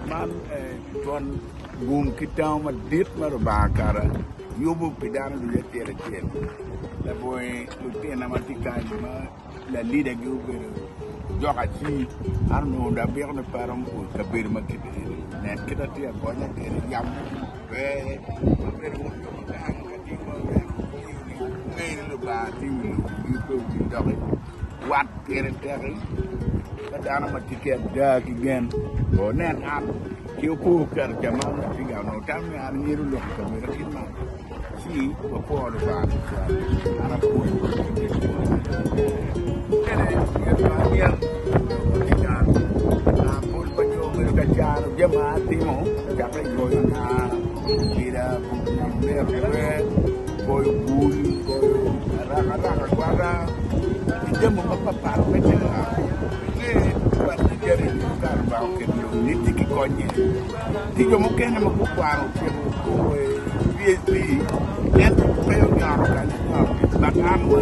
Man twon gum ki tango madit ma Lubanga kara yubo pi dano ducu acel acel labongo lutina ma tye kany ma lalidagi obedo jok aci an onongo dong abiko ni pe aromo kabedo ma kit eni nen kit atye agonya kwede yamo pe abedo jo ma gang ka tye ma ngeyo ni Lubanga tye i wi lobo wigi pe owil doki wat pire teki ka dano ma tye ki ada ki gen nen an ki opor keto ca ma atye ka onongo tam ni an myero lok i kabedo kit man ci wapwo Lubanga tutwal an apwoyo mukene myero aniang pol pa jo obedo ka caro jami ma atimo cakke i goyo naa pida mer goyo bul goyo arakaraka agwata ki jami mapatpat me tekwaro nge twal jami ducu ka Lubanga oketo dong niti ki konye tye jo mukene ma gukwano otyeko PHD ento pe onyoto kany onyoto but an ma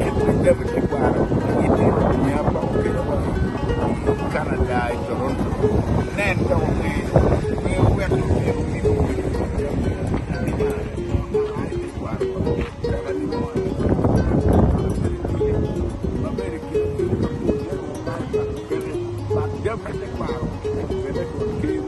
kit me jami tekwaro miyo apoko kwede wa i Canada i Toronto nen dok onge pe oweko lutino ni gubedo ki jami ma tekwaro pa jami me tekwaro bene.